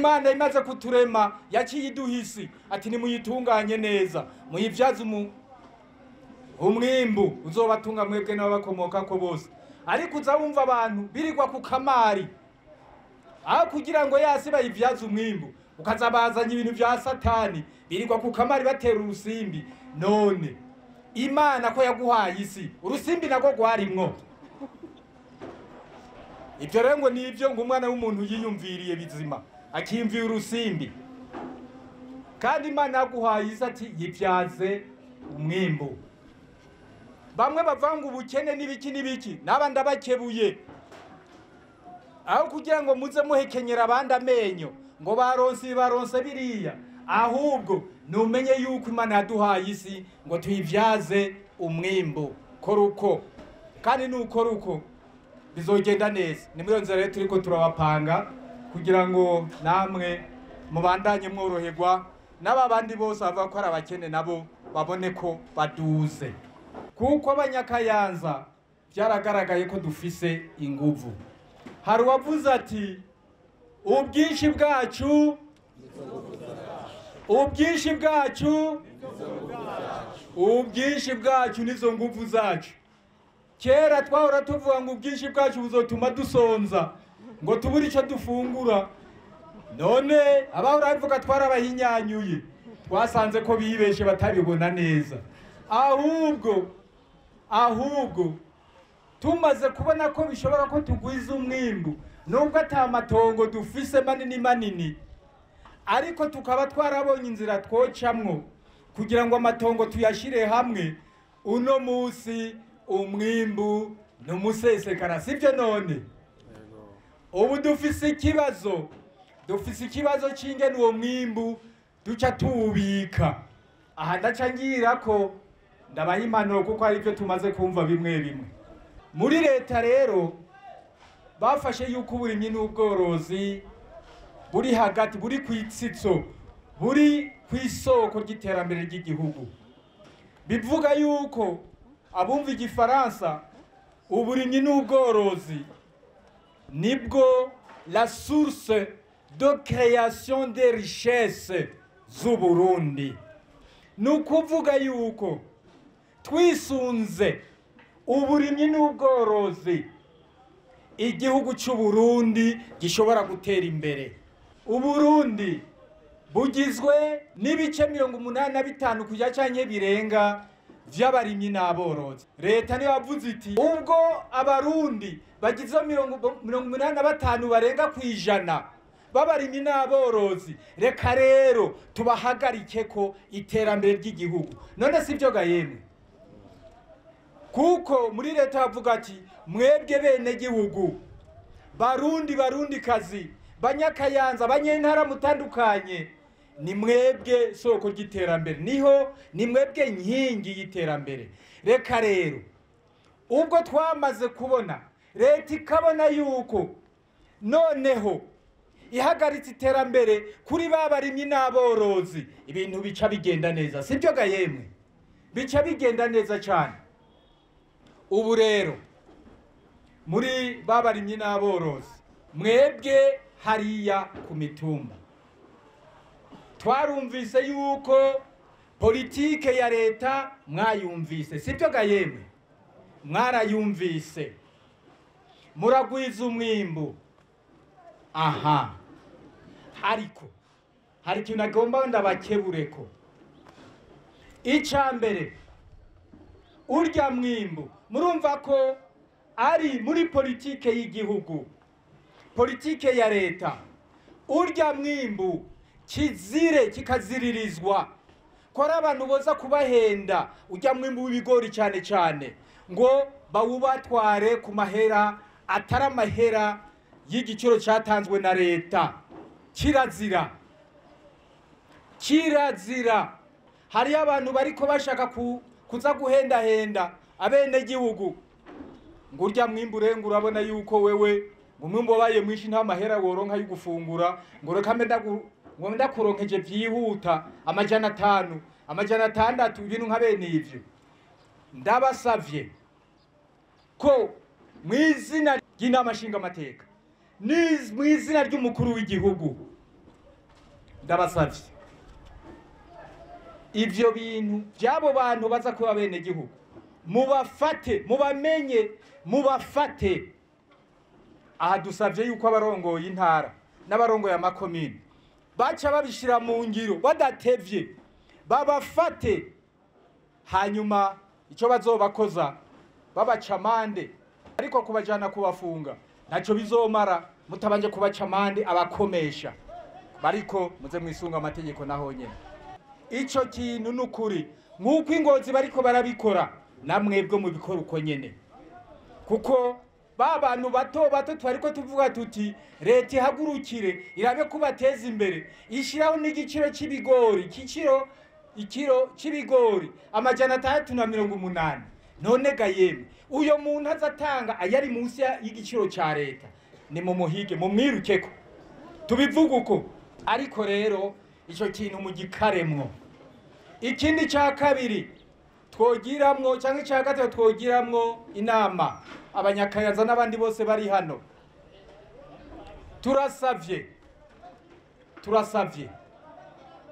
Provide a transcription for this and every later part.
Imana imaze kuturema yaciye iduha isi ati nimuyitunganye neza, muyivyaze umwimbu uzobatunga mwebwe n'ababakomokako bose. Ariko uza wumva abantu birirwa ku kamari aho kugira ngo yasi bayivyaze umwimbu, ukaza bazanye ibintu vya Satani, birirwa ku kamari batera urusimbi. None Imana ko yaguhaye isi, urusimbi nagwo rwarimwo. Ibyo rero ngo nibyo ngo umwana w'umuntu yiyumviriye bizima, akiyumvira urusimbi. Kandi Imana yaguhaye isi ati yivyaze umwimbu. Bamwe bavanga ubukene n'ibiki n'ibiki, n'abandi abakebuye. Aho kugira ngo muze muhekenyera abandi amenyo ngo baronse baronse biriya, ahubwo numenye yuko Imana yaduhaye isi ngo tuyivyaze umwimbu. Kora uko, kandi nukora uko bizogenda neza. Ni muri iyo nzira rero turiko turabapanga kugira ngo namwe mubandanye mworoherwa, n'aba bandi bose bavuga ko ari abakene nabo babone ko baduze. Kuko abanyakayanza byaragaragaye ko dufise inguvu. Hari uwavuze ati ubwinshi bwacu, ubwinshi bwacu, ubwinshi bwacu nizo nguvu zacu. Kera twahora tuvuga ngo ubwinshi bwacu buzotuma dusonza, ngo tubure ico dufungura. None abahora bavuga twarabahinyanyuye, twasanze ko bibeshe batabibona neza. Ahubwo tumaze kubona ko bishobora ko tugwiza umwimbu, nubwo ata matongo dufise manini manini, ariko tukaba twarabonye inzira twocamwo kugira ngo amatongo tuyashire hamwe. Uno musi umwimbu numusesekara, sivyo? None ubu dufise ikibazo, dufise ikibazo c'ingene uwo mwimbu duca tuwubika. Aha ndaca ngira ko ndabaha impanuro kuko hari ivyo tumaze kumva bimwe bimwe. Muri leta rero bafashe yuko uburimyi n'ubworozi buri hagati, buri kw'itsitso, buri kw'isoko ry'iterambere ry'igihugu. Bivuga yuko abumva igifaransa, uburimyi n'ubworozi nibwo la source de création des richesses z'Uburundi. Ni ukuvuga yuko twisunze uburimyi n'ubworozi igihugu c'Uburundi gishobora gutera imbere. Uburundi bugizwe n'ibice 85 kuja canke birenga vy'abarimyi n'aborozi. Leta niyo yavuze iti ubwo abarundi bagizwe 85 barenga kwijana b'abarimyi n'aborozi, reka rero tubahagarike ko iterambere ry'igihugu. None sivyo ga yemwe? Kuko muri leta bavuga ati mwebwe bene gihugu, Barundi, Barundi kazi, Banyakayanza, banyentara mutandukanye, ni mwebwe soko ry'iterambere, niho ni mwebwe nkingi y'iterambere. Reka rero ubwo twamaze kubona leta ikabona yuko noneho ihagaritse iterambere kuri ba barimyi n'aborozi, ibintu bica bigenda neza, sibyo ga yemwe? Bica bigenda neza cyane. Ubu rero muri ba barimyi n'aborozi, mwebwe hariya ku mitumba, twarumvise yuko politike ya leta mwayumvise, sibyo ga yemwe? Mwarayumvise, muragwiza umwimbu. Aha, ariko hari ikintu nagomba ndabakebureko. Ica mbere, urya mwimbu murumva ko ari muri politike y'igihugu, politike ya leta. Urya mwimbu kizire kikaziririzwa ko ari abantu boza kubahenda urya mwimbu w'ibigori cyane cyane, ngo bawubatware ku mahera atari amahera y'igiciro cyatanzwe na leta. Kirazira, kirazira. Hariyo abantu bariko bashaka kuza guhendahenda abenegihugu ngo urya mwimbu urenga, urabona yuko wewe ngo umwimbu wabaye mwinshi nta mahera woronka yo gufungura, ngo reka mbe ngo ndakuronkeje vyihuta 500, 600, ibintu nka bene ivyo. Ndabasavye ko mw'izina ry'inama nshingamateka, mw'izina ry'umukuru w'igihugu, Ndabasavye ivyo bintu by'abo bantu baza kuba bene gihugu, mubafate, mubamenye, mubafate. Aha dusavye yuko abarongoye intara n'abarongoye amakomine baca babishira mu ngiro badatevye, babafate, hanyuma ico bazobakoza babaca amande, ariko kubajana kubafunga ntaco bizomara mutabanje kubaca amande abakomesha, bariko muze mwisunga amategeko naho nyene. Ico kintu nukuri nkuko ingozi bariko barabikora namwebwe mubikora uko nyene, kuko ba bantu bato bato twariko tuvuga tuti leta ihagurukire irabe kubateza imbere, ishiraho n'igiciro c'ibigori, ikiro c'ibigori 680. None ga yemwe uyo muntu azatanga ayari munsi y'igiciro ca leta, ni mumuhige mumwirukeko, tubivuga uko. Ariko rero ico kintu mugikaremwo. Ikindi ca kabiri twogiramwo canke ca gatatu twogiramwo inama abanyakayanza n'abandi bose bari hano, turasavye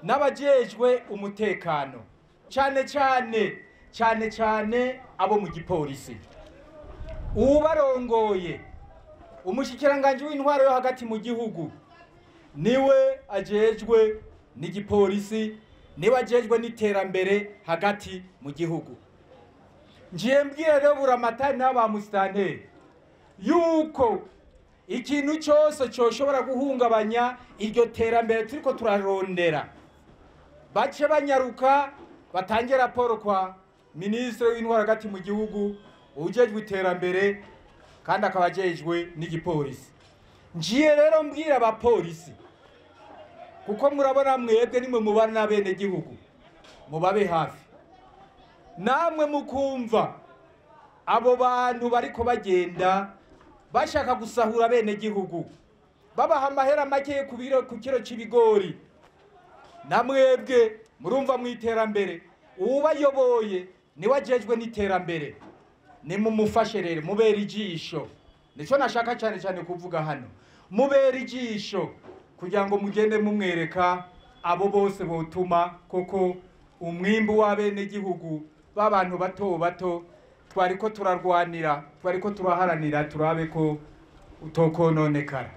n'abajejwe umutekano cane cane cane cane abo mu gipolisi, ubarongoye umushikiranganje w'intwaro yo hagati mu gihugu niwe ajejwe n'igipolisi, niwe ajejwe n'iterambere hagati mu gihugu. Ngiye mbwira rero Buramatari n'aba musitanteri yuko ikintu cyose cyoshobora guhungabanya iryo terambere turiko turarondera, bace banyaruka batange raporo kwa ministre w'intwaro hagati mu gihugu ujejwe iterambere kandi akaba ajejwe n'igipolisi. Ngiye rero mbwira abapolisi, kuko murabona mwebwe nimwe mubana n'abene gihugu, mubabe hafi namwe mukumva abo bantu bariko bagenda bashaka gusahura bene gihugu, babaha amahera make ku kiro c'ibigori. Namwebwe murumva mu iterambere, ubayoboye niwe ajejwe n'iterambere, nimumufashe rero mubera ijisho. Nico nashaka cyane cyane kuvuga hano, mubera ijisho kugira ngo mugende mumwereka abo bose botuma koko umwimbu w'abene gihugu b'abantu bato bato twariko turarwanira, twariko turaharanira, turabe ko utokononekara.